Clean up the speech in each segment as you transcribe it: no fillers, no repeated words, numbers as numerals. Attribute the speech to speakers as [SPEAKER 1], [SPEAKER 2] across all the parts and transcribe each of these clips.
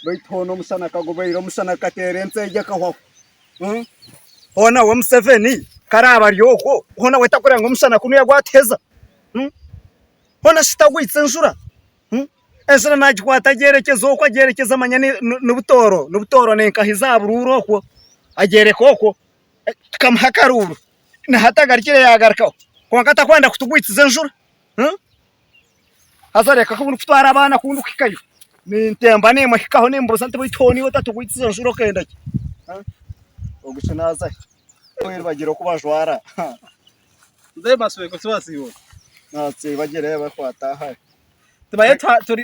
[SPEAKER 1] Beitu hoona omushana ka gubaire omushana gukateera ensi egi ekahwaho. Hoona we Museveni ku araabe ari okwo, hoona we takureba ngu omushana kunuya gwatuheza? Hoona shi tagwitsa enjura? Enjura naagikwata agyerekyeza okwo agyerekyeza manya ni Butooro, ni Butooro nenkahi za Buruuru okwo, agyoreka okwo tukamuha akaruuru na hati agarukire yaagarukaho kwonka takwenda kutugwitsiza enjura. Haza reka ku ndikutwara abaana ku ndikuhikayo nintemba nimuhikaho nimbuuza nti beitu hoona iwe otatugwitsize enjura okenda ki? Ogu shi naaza hi? Mbwenu bagira oku bajwara. Naatsiba bakwata aha.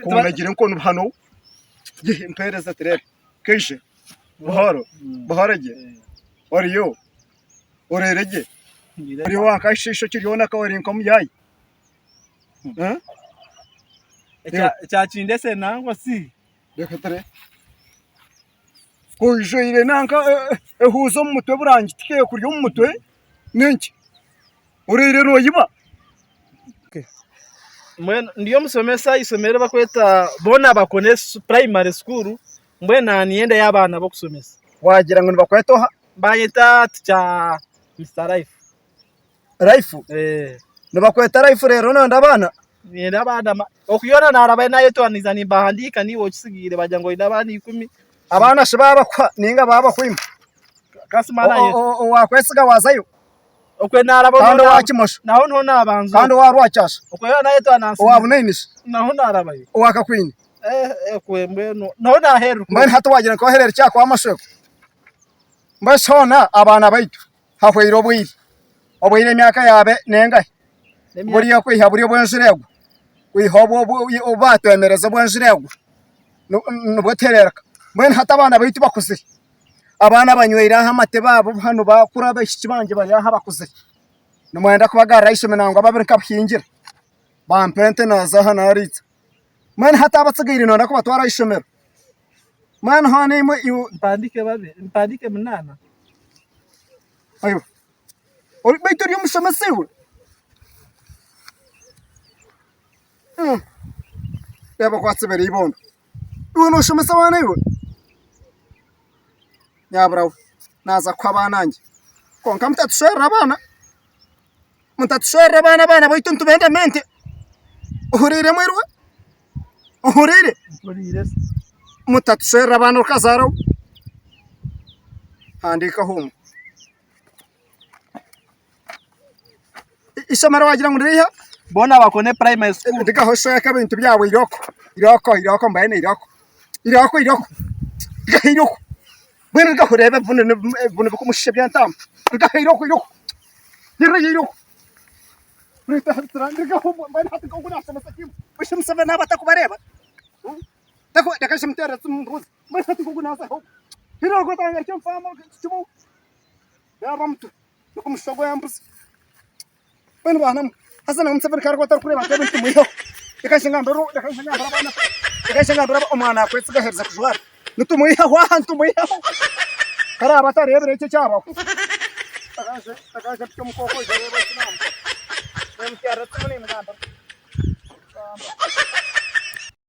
[SPEAKER 1] Ku ndagira enkoni hanu mpereze tureebe. Kaije buhoro buhoro gye oriyo oreire gye ori owanka eishokye ryona ka ori nk'omuyaayi.
[SPEAKER 2] Ekyakindetsire nangwa si.
[SPEAKER 1] Reka ture. Oijwire nanka ehuuzi omu mutwe burangiti kekuri omu mutwe nenki? Oraire noyiba?
[SPEAKER 2] Mbwenu ndi omushomesa aha ishomero eri barikweta Boona Bakone Primary School, mbwenu naaba ninyendayo abaana b'okushomesa.
[SPEAKER 1] Wagira ngu nibakweta oha?
[SPEAKER 2] Nibanyeta Teacher Mister Life.
[SPEAKER 1] Life? Nibakweta Life reero noyenda abaana?
[SPEAKER 2] Niinyenda abaana, okwiha naarabayo naayetwaniza nimbahandiika niiwe okitsigaire baagira ngu oine abaana ikuumi.
[SPEAKER 1] Abaana shi baabakuha nainga baabakwima? Owaakwesiga waazayo?
[SPEAKER 2] Okwe naaraba
[SPEAKER 1] Kandi owa kimosho?
[SPEAKER 2] Naho niho naabanza.
[SPEAKER 1] Kandi owa rwakyasha?
[SPEAKER 2] Okwe naayetwa
[SPEAKER 1] Owa bunainishi?
[SPEAKER 2] Naho naarabayo.
[SPEAKER 1] Owa kakwinyi?
[SPEAKER 2] Okwe mbwenu naho naahereruka.
[SPEAKER 1] Mbwenu hati waagira nka wahereerukye aha kwa Mashwekwe? Mbwenu shi hoona abaana baitu hahweire obwire, obwire emyaka yaabo nengahi? Buriya kwiha buri obu enjura egwa, kwiha obu obu batwemereza obu enjura egwa nibwo tuhereruka. Mbwenu hati abaana baitu bakuzire, abaana banywire aha amate baabo hanu bakura abaishiki bangye bari aha bakuzire, nimwenda kubagarura aha ishomero nangwa babiri nkabahingira, bampa ente naaza aha naariisa. Mbwenu hati abatsigaire noyenda kubatwara aha ishomero? Mbwenu hoona imwe iwe.
[SPEAKER 2] Mpandiike babiri, mpandiike munaana.
[SPEAKER 1] Aiwe. Ori beitu ori omushomesa iwe? Mm. Reeba oku atsibire eibondo. Iwe noshomesa abaana iwe? Nyabura we, naaza kuha abaana ngye. Kwonka mutatusherura abaana. Mutatusherura abaana, abaana baitu nitubenda ente. Ohuriire mwiru we? Ohuriire?
[SPEAKER 2] Mpuriire.
[SPEAKER 1] Mutatusherura abaana orikazaara we. Handiikaho omwe. Ishomero wagira ngu niriiha?
[SPEAKER 2] Boona Bakone Primary School.
[SPEAKER 1] Ndigaho shweka ebintu byawe iroko iroko iroko mbwenu iroko iroko iroko ndigaho iroko mbwenu ndigaho oreebe ebibunu bikumushisha eby'entaama ndigaho iroko iroko ndigaho iroko mbwenu hati ogu nashomesa ki ogu Museveni naaba atakubareeba reka nmuteerere esimu mubuuze mbwenu hati ogu naazaho reeba omutwe nigumushisha ogw'embuzi. Mbwenu baana mwe, haza nawe Museveni ku arikuba atarikureeba nk'ebi nitumwihaho. Reka nje ngambire reka nje ngambire abaana, reka nje ngambire omwana akwesiga aherize kujwara, nitumwihaho aha nitumwihaho. Ku araabe atareebire eki ekyabaho, reka nje reka nje mpike omuka okwo oije oreebe eki naamukora. Nimuteerera esimu nimugambira.